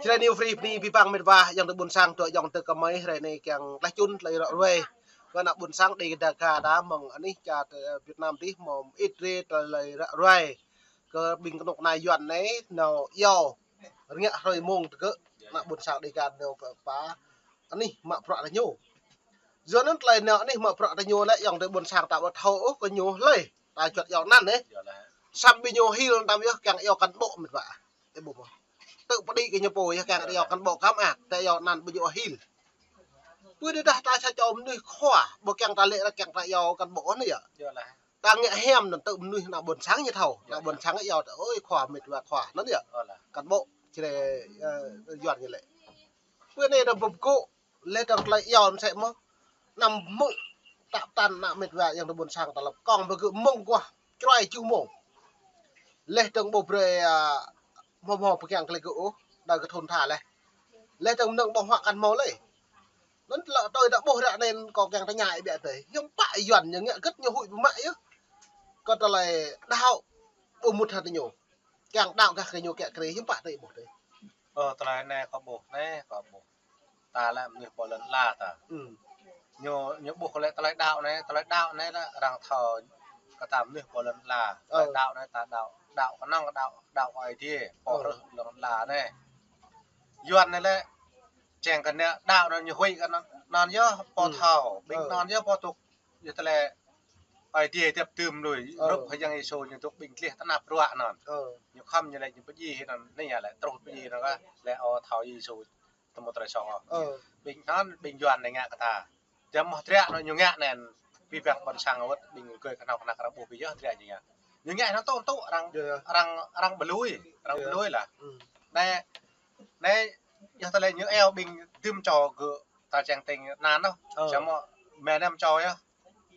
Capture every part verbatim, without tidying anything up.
Jrai New Free bơni abih bang met wa, ayŏng adơi ƀuôn sang, tơ ayŏng adơi kơmơi, hrơi anai kiăng tlaih čun tơlơi ră ruai. Kơ ană ƀuôn sang đĭ kơ Đaga đa mơ̆ng anih čar, ơ, Việt Nam dih mơ̆ ĭt rai tơlơi ră ruai. Kơ ƀing kơnuk kơna Yuan anai nao iâu. Rơngiă hrơi mông tơgơ̆ ană ƀuôn sang Đaga nao pơ pă anih mă bruă kơ ñu. Yua anŭn tơlơi nao anih mă bruă kơ ñu lĕ ayŏng adơi ƀuôn sang ta ƀu thâo ôh kơ ñu hlơi. Ta juăt iâu anăn ĕ. Samơ̆ ƀing ñu hil tam yơh kiăng iâu cán bộ met wa. Ơ ƀuh mơ̆. Tơ pơđĭ kơ ñu pô yơh kiăng iâu cán bộ kăm ak, ta iâu anăn ƀing ñu hil. Pơ đĭ dah ta sa čô mơnuih khua, ƀu kiăng ta lĕ kiăng ta iâu cán bộ anai yơh. Ta ngă hiam anŭn tơ mơnuih ană ƀuôn sang ñu thâo. Ană ƀuôn sang iâu ta ơi khua met wa khua anŭn yơh. Cán bộ, či lĕ, ơ, Yuan ñu lĕ. Pơ anai ta bưp gŭ, lĕ dơ̆ng tơlơi iâu mơsĕ mơ̆. Anăm hmư̆ tăp tăn ană met wa ayŏng adơi ƀuôn sang ta lăp kông pơ gơ̆ mơ̆ng guah čruai tơjuh mông. Lĕ dơ̆ng ƀu brơi, a, hmâo hmâo pơkiăng kơ lĕ gơ̆ ôh, đa gơ̆ thun tha lĕ. Lĕ dơ̆ng mơnơ̆ng ƀơ̆ng huă kăn hmâo lĕ. Anŭn tơlơi tui ta ƀuh ră anai kâo kiăng tơña ih biă tơi. Hiư̆m pă Yuan ñu ngă gĭt ñu huĭ pơmă yơh. Kơ tơlơi đaŏ ƀu mŭt hă tơ ñu. Kiăng đaŏ gah kơ ñu kiăng krê hiư̆m pă tơi ƀuh tơi. Ơ, tơlơi anai kâo ƀuh, anai kâo ƀuh. Ta lĕ mơnuih pô lŏn ala ta. Ñu, ñu ƀuh lĕ tơlơi đaŏ anai, tơlơi đaŏ anai lĕ arăng thâo kơ ta mơnuih pô lŏn ala. Tơlơi đaŏ anai ta đaŏ, đaŏ kơnơ̆ng đaŏ, đaŏ Ơi Adai, pô hrih lŏn ala anai. Yuan anai lĕ, čang kơ anai đaŏ anai ñu huĭ kơ anŭn, anŭn yơh pô thâo, ƀing anŭn yơh pô tŭk, yơh tơlơi Ơi Adai djŏp tơm lui, rup Khua Yang Yêsu ñu tŭk ƀing gleh tơnap ruă anŭn. Ñu khŏm ñu lĕ ñu pơdjai anŭn, anai yơh lĕ truh pơdjai anŭn kah, lĕ ơ thâo Yêsu tơmŭt rai song ôh. Ƀing anŭn, ƀing Yuan anai ngă kơ ta. Jăm mơ̆ triă anŭn ñu ngă anŭn, abih bang ƀôn sang wơ̆t ƀing gơ̆ kơnuk kơna arăng ƀuh abih yơh triă ñu ngă. Ñu ngă anŭn tŭ tŭ arăng, arăng, arăng ƀu lui, arăng ƀu lui lah. Anai, anai, yơh tơlơi ñu iâu ƀing dŭm čô gơ̆ ta čang tơ̆ng anŭn ôh. Samơ̆ mơ̆ năm čô yơh.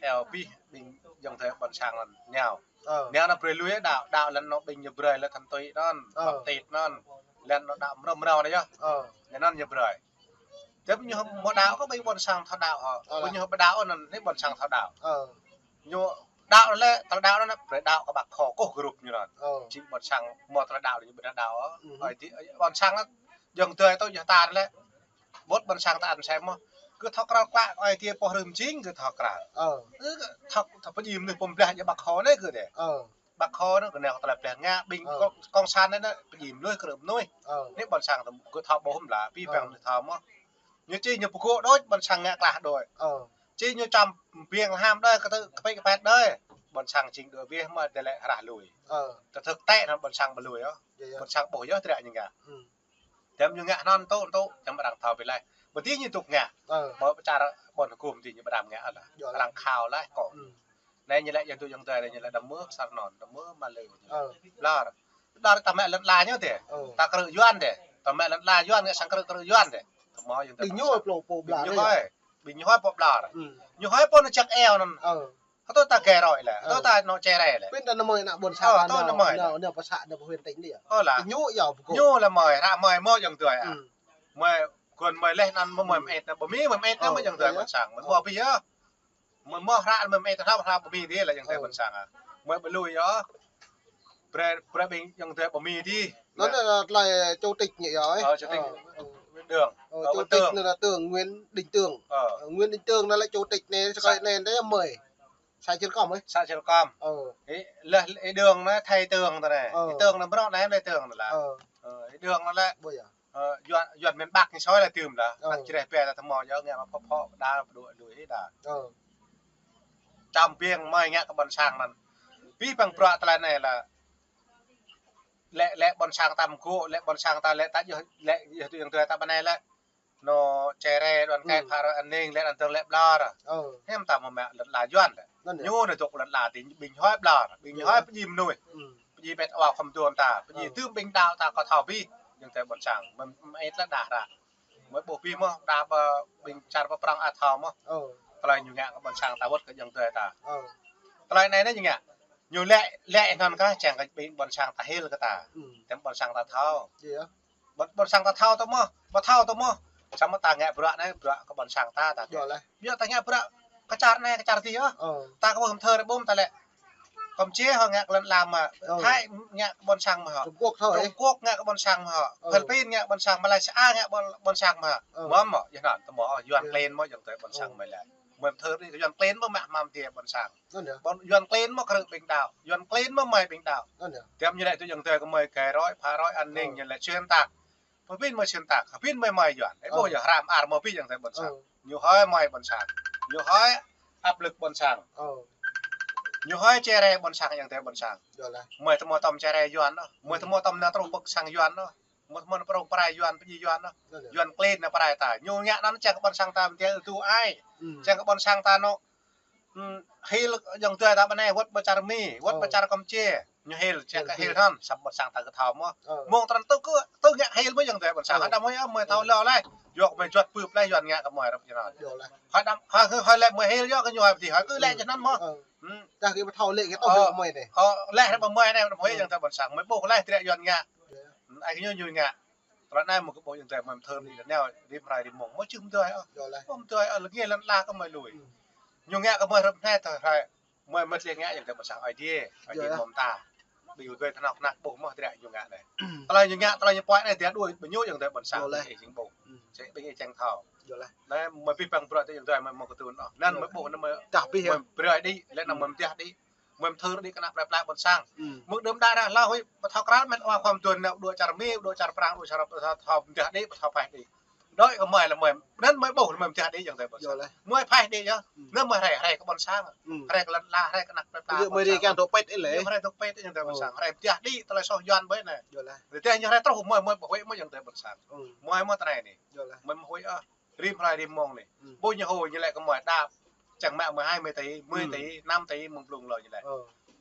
Iâu abih ƀing ayŏng adơi ƀôn sang anŭn nao. Nao anŭn brơi lui đaŏ, đaŏ lĕ anŭn ƀing ñu brơi lĕ thăn tui anŭn, baptis anŭn. Lĕ anŭn đaŏ mrâo mrâo anai yơh. Lĕ anŭn ñu brơi. Tơdah ñu hmâo đaŏ kơ ƀing ƀôn sang thâo đaŏ hŏ. Ƀing ñu ƀu đaŏ anŭn anai ƀôn sang thâo đaŏ. Ñu đaŏ lĕ, tơlơi đaŏ anŭn brơi đaŏ kơ ƀă khŏ kơkuh gơrup ñu anŭn. Či ƀôn sang hmâo tơlơi đaŏ ñu ƀu đaŏ. Ơi Adai, ƀôn sang anŭn ayŏng adơi tui yơh ta lĕ. Ƀuh ƀôn sang ta ăn sem mơ̆. Gơ̆ thâo krăn klă Ơi Adai pô hrih mơjing gơ̆ thâo krăn. Ơ, thâo, thâo pơdjai mơnuih pô blah jơ̆ ƀă khŏ anai gơ̆ dêh. Ƀă khŏ anai gơ̆ nao tơlơi blah ngă ƀing kông, kông sản anai pơdjai mơnuih krư̆ mơnuih. Anai ƀôn sang ta gơ̆ thâo ƀuh mơ̆ lah, abih bang mơnuih thâo mơ̆. Ñu či ñu pơgŏ đôč, ƀôn sang ngă klah đôč. Či ñu čăm biêng ham đơi, kơtư̆ kơpĭ kơpĕt đơi. Ƀôn sang jing đuaĭ weh mơ̆ tơlơi rah lui. Tơtơ̆k tĕ anŭn ƀôn sang ƀu lui ôh. Ƀôn sang ƀuh yơh triă ñu ngă. Tơdah ñu ngă anŭn tŭ tŭ, tơdah arăng thâo pơlih. Ƀu djơ̆ ñu tŭk ngă. Ƀu pơčar ƀôn hơgŭm djơ̆ ñu ƀu đăm ngă lah. Arăng khao lah kơ. Anai ñu lĕ ayŏng adơi, ayŏng adơi ñu lĕ đăm mơ̆ kơ sar anŭn, đăm mơ̆ mă lĕ. Blah. Blah ta mă lŏn ala ñu dêh. Ta krư̆ Yuan dêh. Ta mă lŏn ala Yuan ngă sang krư̆ krư̆ Yuan dêh. Tơma ayŏng adơi. Ƀing ñu hơi pô blah. Ƀing ñu hơi pô blah. Ñu hơi pô anŭn čăk iâu anŭn. Hơtô ta gơ̆ roi lĕ, hơtô ta nao čơrai lĕ. Pin ta nao mơi ană ƀôn sang ta nao, nao pơ xã, nao pơ huyện tỉnh đi. Ơ lah. Ñu iâu pơgŏ. Ñu lĕ mơi, ră mơi mơ̆ ayŏng adơi ah. Mơi, kơ mơi leh anŭn mơi mơi mơit, ƀu mĭn mơi mơit anŭn mơi ayŏng adơi ƀôn sang. Mơi mơ̆ abih yơh. Mơi mơ̆ ră mơi mơit, ră ră ƀu mĭn dih lah ayŏng adơi ƀôn sang ah. Mơi ƀu lui yơh. Brơi, brơi ƀing ayŏng adơi ƀu mĭn dih. Anŭn lĕ tơlơi chủ tịch ñu yơh. Ơ, chủ tịch. Đường. Chủ tịch anŭn là Tường, Nguyễn Đình Tường. Nguyễn Đình Tường anŭn lĕ chủ tịch anai, sơ kơi anai, anai mơi. Xã Chil Kom ơi. Xã Chil Kom. Ơ. Ih, lĕ, ih Đường anai thay Tường tơ anai. Ih Tường anai brơi anai lĕ Tường anai lah. Ơ. Ơ, ih Đường anai lĕ. Ƀu yơh. Ơ, Yuan, Yuan miền Bắc ñu soi lĕ tơm lah. Ơ. Anŭn čơrai pia ta tơma yơh ngă mă phŏ phŏ đa pơđuaĭ lui ih đa. Ơ. Čăm biêng mơi ngă kơ ƀôn sang anŭn. Abih bang bruă tơlơi anai lah. Lĕ, lĕ ƀôn sang ta mơgŏ, lĕ ƀôn sang ta lĕ ta yơh, lĕ yơh tui ayŏng adơi ta ƀơi anai lĕ. Nao čơrai đoàn kết phara an ninh lĕ anŭn tơ̆ng lĕ blah. Hiam ta mơ̆ mă lŏn ala Yuan lĕ. Ñu anai tŭk lŏn ala dih ƀing hơi blah, ƀing hơi pơdjai mơnuih. Pơdjai met wa khŏm tuan ta, pơdjai tơm ƀing đaŏ ta kơ thâo abih. Ayŏng adơi ƀôn sang, mơi, mơi mơit lĕ đah ră. Mơi ƀuh abih mơ̆, đa ƀing čar pơ prong ăt thâo mơ̆. Tơlơi ñu ngă kơ ƀôn sang ta wơ̆t kơ ayŏng adơi ta. Tơlơi anai anai ñu ngă. Ñu lĕ, lĕ anŭn kah čang kơ ƀing ƀôn sang ta hil kơ ta. Tơm ƀôn sang ta thâo. Ƀôn, ƀôn sang ta thâo tơ mơ̆, ƀu thâo tơ mơ̆. Samơ̆ ta ngă bruă anai, bruă kơ ƀôn sang ta, ta ngă. Biă ta ngă bruă kơ čar anai, kơ čar dih yơh. Ta kơ ƀuh hơmthơ rơbum ta lĕ. Kampuchia hŏ ngă kơ lŏn ala mơ̆. Ơ. Thái ngă kơ ƀôn sang mơ̆ hŏ. Trung Quốc thôi. Trung Quốc ngă kơ ƀôn sang mơ̆ hŏ. Ơ. Philippin ngă ƀôn sang, Malaysia ngă ƀôn, ƀôn sang mơ̆ hŏ. Ơ. Mơ̆ mơ̆, yơh anŭn, tơmơ̆, Yuan klin mơ̆, yơh tơ ƀôn sang mơ̆ lĕ. Mơ̆ thơr đi, Yuan klin mơ̆ mă hmam dia ƀôn sang. Anŭn yơh. Ƀôn Yuan klin mơ̆ krư̆ ƀing đaŏ. Yuan klin mơ̆ mă ƀing đaŏ. Anŭn yơh. Tiăm ñu lĕ tui yơh tơ kơ mơi kơ roi, phá rối an ninh, ñu lĕ xuyên tạc. Philippin mơ̆ xuyên tạc, Philippin mơ̆ mă Yuan. Ơ. Ƀuh yơh, hram ar mơ̆ pi yơh tơ ƀôn sang. Ơ. Ñu hơi mă ƀôn sang. Ñu hơi áp lực ƀôn sang. Ơ. Ñu hơi čơrê ƀôn sang yơh tơ ƀôn sang. Yơh lah. Mơi tơmơ̆ tơm čơrê Yuan ôh. Mơi tơmơ̆ tơm nao truh pơk sang Yuan ôh. Mơi tơmơ̆ pơrông prai Yuan, pơjing Yuan ôh. Yơh lah. Yuan klin nao prai ta. Ñu ngă anŭn čang kơ ƀôn sang ta mơ̆ tơ tu ai. Čang kơ ƀôn sang ta nao. Hil yơh tơ ta ƀơi anai, wơ̆t ƀơi čar Mi, wơ̆t ƀơi čar Kampuchia. Ñu hil, čang kơ hil hăn, săp ƀôn sang ta kơ thâo mơ̆. Mơ̆ng tơnăn tơ kơ, tơ ngă hil mơ̆ yơh tơ ƀôn sang. Hă đăm hơi mơi thâo lơ leh. Yua kơ mơi juăt pưp leh Yuan ngă kơ mơi rơ̆p jơnăn. Yơh lah. Hơi đăm, hơi, hơi, hơi lĕ mơi hil yơh kơ ñu hơi pơdih, hơi kơ lĕ jơnăn mơ̆. Dah kơ ƀu thâo lĕ kơ tơ̆ mơi anai. Ơ, leh rơ̆p mơi anai, đăm hơi yơh tơ ƀôn sang. Mơi ƀuh leh tơdră Yuan ngă. Ai kơ ñu ñu ngă. Tơlơi anai mơ̆ kơ ƀuh yơh tơ mơi thơr đi lĕ neo, rĭm hrơi rĭm mông. Mơi čih mơ̆ tui ôh. Yơh lah. Mơ̆ tui ôh, lĕ ngă lŏn ala kơ mơi lui. Ñu ngă kơ mơi rơ̆p hnai tơ hrơi. Mơi mơ̆ lĕ ngă yơh tơ ƀôn sang Aê Diê, Aê Diê mơ̆ ta. Ƀing gơ̆ tơnah kơnăk ƀuh mơ̆ tơdră ñu ngă anai. Tơlơi ñu ngă, tơlơi ñu pơai anai, tơdră đuaĭ ƀing ñu yơh tơ ƀôn sang. Yơh lah. Ƀing ih jing ƀuh. Čih ƀing ih čang thâo. Yơh lah. Anai mơi pih păng bruă tơ yơh tơ mơi mơ̆ kơ tun ôh. Anŭn mơi ƀuh anŭn mơi. Dah pih yơh. Mơi bruă đi, lĕ anŭn mơi mơtiah đi. Mơ̆ thơr đi kơnăk plơi pla ƀôn sang. Mơ̆ đơm đă ră hlâo hơi, ƀu thâo krăn mĕt wa khom tuan nao đuaĭ čar Mi, đuaĭ čar Prang, đuaĭ čar, ƀu thâo, thâo mơtiah đi, ƀu thâo pơih đi. Đuaĭ kơ mơi lĕ mơi, anŭn mơi ƀuh lĕ mơi mơtiah đi yơh tơ ƀôn sang. Yơh lah. Mơi pơih đi yơh. Anŭn mơi hrơi, hrơi kơ ƀôn sang. Hrơi kơ lŏn ala, hrơi kơnăk plơi pla ƀôn sang. Mơi hrơi kơ tơpet ih lĕ. Mơi hrơi tơpet yơh tơ ƀôn sang. Hrơi mơtiah đi, tơlơi soh Yuan ƀơi anai. Yơh lah. Tơdah ñu hrơi truh mơi, mơi ƀu huĭ mơ̆ yơh tơ ƀôn sang. Mơi mơ̆ tơnai anai. Yơh lah. Mơi mơ̆ huĭ ôh. Rĭm hrơi rĭm mông anai. Ƀuh ñu hôi ñu lĕ kơ mơi đa čang mă mơi hai mươi tỷ, mười tỷ, năm tỷ mơ̆ng blung lơi ñu lĕ.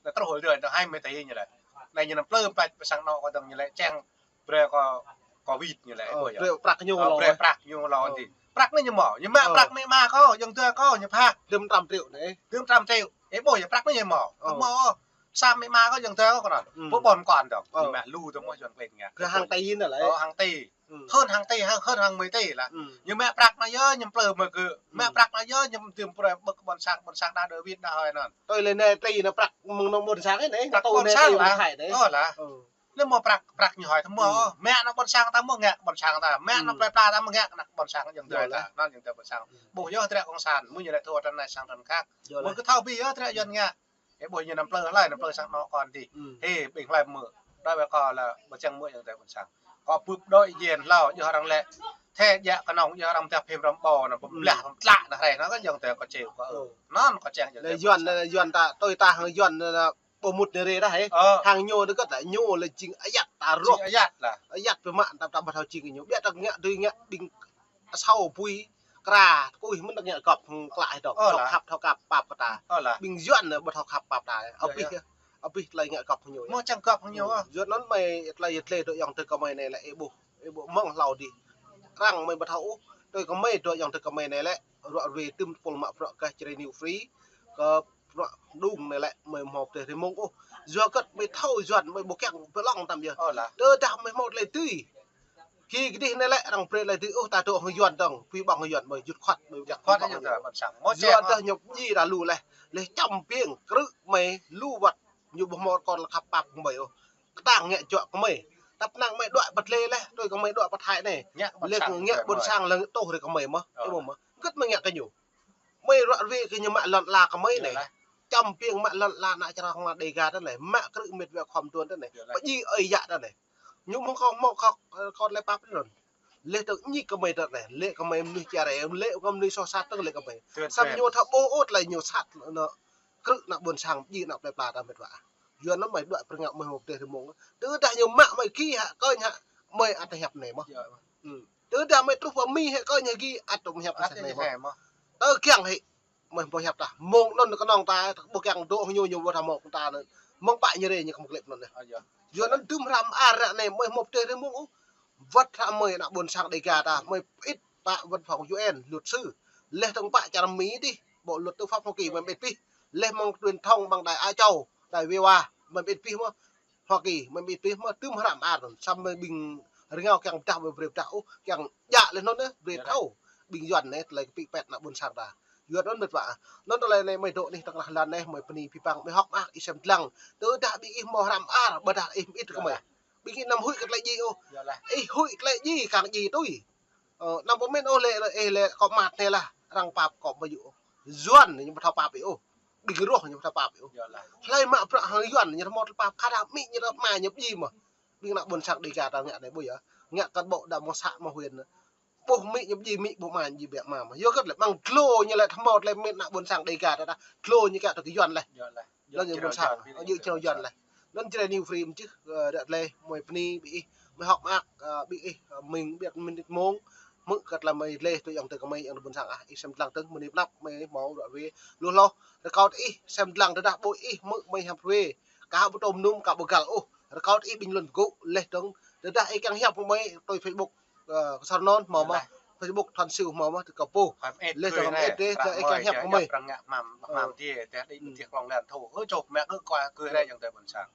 Anai truh hôi dơ̆ng hai mươi tỷ ñu lĕ. Anai ñu năm plơi pla pơ sang anŏ kơ dơ̆ng ñu lĕ čang brơi kơ Covid ñu lĕ. Ơ, ƀuh yơh. Brơi prăk ñu lơi. Brơi prăk ñu lơi tĭ. Prăk anai ñu mơ̆, ñu mă prăk mĕ ma kâo, yơh tơ kâo ñu phak. Dơ̆m trăm triệu anai. Dơ̆m trăm triệu. Ê ƀuh yơh prăk anai ñu mơ̆. Tơ mơ̆. Sa mĕ ma kâo yơh tơ kâo kơ anŭn. Pơ ƀôn kơnăk dơ̆ng. Ñu mă lu tơ mơ̆ Yuan klin ngă. Kơ hàng tỷ anai lĕ. Ơ, hàng tỷ. Hơn hàng tỷ, hơn, hơn hàng mười tỷ lah. Ñu mă prăk anai yơh, ñu plơi mơi kơ. Mă prăk anai yơh, ñu tơm brơi ƀơi ƀôn sang, ƀôn sang đa đơ wĭt đa hơi anŭn. Tui lĕ anai tĭ anai prăk mơ̆ng anŏ ƀôn sang anai, prăk ƀôn sang lah. Ơ lah. Anai mơ̆ prăk, prăk ñu hơi tơ mơ̆. Mă anŏ ƀôn sang ta mơ̆ ngă ƀôn sang ta. Mă anŏ plơi pla ta mơ̆ ngă kơnăk ƀôn sang yơh tơ ta. Anŭn yơh tơ ƀôn sang. Ƀuh yơh tơdră kông san, mơ̆ ñu lĕ thâo tơnai sang tơnai khăk. Mơi kơ thâo ƀing yơh tơdră Yuan ngă. Ê ƀuh ñu năm plơi hlơi, năm plơi sang anŏ kơ dih. Ê, ƀing hlơi mơ̆. Đuaĭ wơ̆t kâo lĕ ƀu čang mơ̆ yơh tơ ƀôn sang. Kâo bưp đuaĭ jên hlâo, yơh arăng lĕ. Thê djă kơnơ̆ng, yơh arăng tơp phim răm ƀâo anŭn, pơblah, pơtlă anŭn hrơi anŭn kơ yơh tơ kâo čih kơ. Anŭn kâo čang yơh tơ ƀôn sang. Lĕ Yuan, Yuan ta, tui ta hăng Yuan anŭn, ƀu mŭt anai rê dah hă. Hăng ñu anŭn kơ ta, ñu lĕ jing ayăt ta rŏh. Jing ayăt lah. Ayăt pơmă ta, ta ƀu thâo jing kơ ñu. Biă ta ngă, tui ngă ƀing asâo bui kra, tơkuih mơ̆n ta ngă gŏp hăng klă hĭ dŏ. Thâo khăp, thâo khăp pap kơ ta. Ƀing Yuan anai ƀu thâo khăp pap ta. Abih, abih tơlơi ngă gŏp hăng ñu. Mơ̆ čang gŏp hăng ñu. Yua anŭn mơi tơlơi yơh tơlơi dŏ yơh tơ kơ mơi anai lĕ ê ƀuh, ê ƀuh mơ̆ng hlâo dih. Arăng mơi ƀu thâo ôh, tui kơ mơi dŏ yơh tơ kơ mơi anai lĕ, ruă ruê tơm tơpul mă bruă kơ Jrai New Free, kơ bruă đung anai lĕ, mơi hmâo pơdeh rĭm mông ôh. Yua kơ mơi thâo Yuan mơi ƀu kiăng pơlong tăm yơh. Tơdah mơi hmâo tơlơi dưi. Ki kơ dih anai lĕ arăng brơi tơlơi dưi ôh ta dŏ hăng Yuan dơ̆ng, pui ƀong hăng Yuan mơi jut khŏt, mơi jăk khŏt. Yua dah ñu ji ra lu leh, leh čăm ƀing krư̆ mơi lu wơ̆t ñu ƀu hmâo kơ lă khăp pap kơ mơi ôh. Kơtang ngă juă kơ mơi. Tăp năng mơi đuaĭ pơ tlê leh, tui kơ mơi đuaĭ pơ Thái anai. Leh ngă ƀôn sang lăng tôh rê kơ mơi mơ̆. Ê ƀuh mơ̆. Gĭt mơi ngă kơ ñu. Mơi ruă ruê kơ ñu mă lŏn ala kơ mơi anai. Čăm ƀing mă lŏn ala ană čar hăng ană Đêga ta anai. Mă krư̆ mĕt wa khom tuan ta anai. Pơjing ơi yă ta anai. Ñu mơ̆ng kâo hmâo kâo, kâo lĕ pap anŭn. Leh tơ̆ ñik kơ mơi ta anai. Lĕ kơ mơi mơnuih čar, lĕ kơ mơi mơnuih soh sat tơ̆ng lĕ kơ mơi. Samơ̆ ñu thâo ƀuh ôh tơlơi ñu sat anŭn. Krư̆ ană ƀôn sang pơjing ană plơi pla ta mĕt wa. Yua anŭn mơi đuaĭ pơrơngao mơi hmâo pơdeh rĭm mông. Tơdah ñu mă mơi ki hă, kơnh hă, mơi ăt tơhiăp anai mơ̆. Tơdah mơi truh pơ Mi hă, kơnh hă ki ăt tơhiăp anai mơ̆. Tơ kiăng hĭ, mơi ƀu hiăp tah. Mơ̆ng anŭn kơnơ̆ng ta, ƀu kiăng dŏ hăng ñu, ñu ƀu thâo mơ̆ kơ ta anŭn. Mơ̆ng pă ñu rê ñu kơ mơ̆ klĕp anŭn anai. Yua anŭn tơm hrăm ar ră anai, mơi hmâo pơdeh rĭm mông ôh. Wơ̆t hră mơi ană ƀôn sang Đêga ta, mơi pơit pă wơ̆t phòng U N, luật sư. Leh tơ̆ng pă čar Mi dih, bộ luật tư pháp Hoa Kỳ mơi pơit pih. Leh mơ̆ng truyền thông bằng đài Á Châu, đài V O A, mơi pơit pih mơ̆. Hoa Kỳ, mơi pơit pih mơ̆, tơm hră ar anŭn. Samơ̆ ƀing rơngao kiăng pơdah mơi brơi pơdah ôh, kiăng djă leh anŭn anai, brơi thâo. Ƀing Yuan anai, tơlơi kơ pĭ pet ană ƀôn sang ta. Yuan anŭn mĕt wa. Anŭn tơlơi anai mơi dŏ anih tơkrah lan anai mơi bơni pơpăng mơi hŏk mơak ih sem dlăng. Tơdah ƀing ih hmâo hrăm ar ƀôdah ih mơit kơ mơi. Ƀing ih anăm huĭ kơ tơlơi djai ôh. Ih huĭ tơlơi djai kang djai tui. Ơ, anăm pơmĭn ôh lĕ, ih lĕ kơ mơ̆t anai lah, arăng pap kơ mơi yua. Yuan ñu ƀu thâo pap ih ôh. Ƀing roh ñu ƀu thâo pap ih ôh. Hlơi mă bruă hăng Yuan ñu thâo mơ̆t pap, khă dah amĭ ñu dah ama ñu ƀu djai mơ̆. Ƀing ană ƀôn sang Dega ta ngă anai ƀu yơh. Ngă kơ ƀô̆ đa mơ̆ng să mơ̆ng huyện. Ƀuh amĭ ñu ƀu djai, amĭ ƀuh ama ñu ƀu djai mơ̆. Yua kơ lĕ mơ̆ng glô ñu lĕ thâo mơ̆t lĕ mĭn ană ƀôn sang Dega ta dah. Glô ñu kơ tơ kơ Yuan lĕ. Anŭn ñu ƀôn sang, ơ, yua kơ Yuan lĕ. Anŭn čơđai New Free mơ̆n čih, ơ, đah lĕ mơi bơni ƀing ih, mơi hŏk mơak, ơ, ƀing ih, ơ, mơ̆ng ƀiă mơnit mông, hmư̆ kơ tơlơi mơi lĕ tui ayŏng adơi kơ mơi ayŏng adơi ƀôn sang ah, ih sem dlăng tơ̆ng mơ̆ng anai pơnăp mơi hmâo ră ruai. Lu hloh, rơkâo tơ ih sem dlăng tơdah ƀô̆ ih hmư̆ mơi hrăm ruai. Kâo ƀu tŏm num, kâo ƀu găl ôh. Rơkâo tơ ih bình luận gŭ, leh dơ̆ng, tơdah ih kiăng hiăp mơi tui Facebook, ơ, kơ Sar Non hmâo mơ̆n, Facebook Thuan Siu hmâo mơ̆n, tơ kâo pô. Leh dơ̆ng hmâo ih dêh, tơdah ih kiăng hiăp mơi.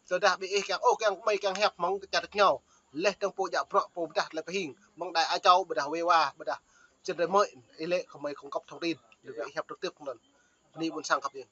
Tơdah ƀing ih kiăng, ôh, kiăng mơi kiăng hiăp mơ̆ng kơ čar tơ̆ ñu. Leh dơ̆ng pô djă bruă pô pơdah lĕ pơhing, mơ̆ng đài Á Châu, ƀôdah Viber, ƀôdah čơđai mơi, ih lĕ kơ mơi cung cấp thông tin. Lĕ ƀing ih hiăp trực tiếp kơ anŭn. Bơni ƀôn sang khăp ih.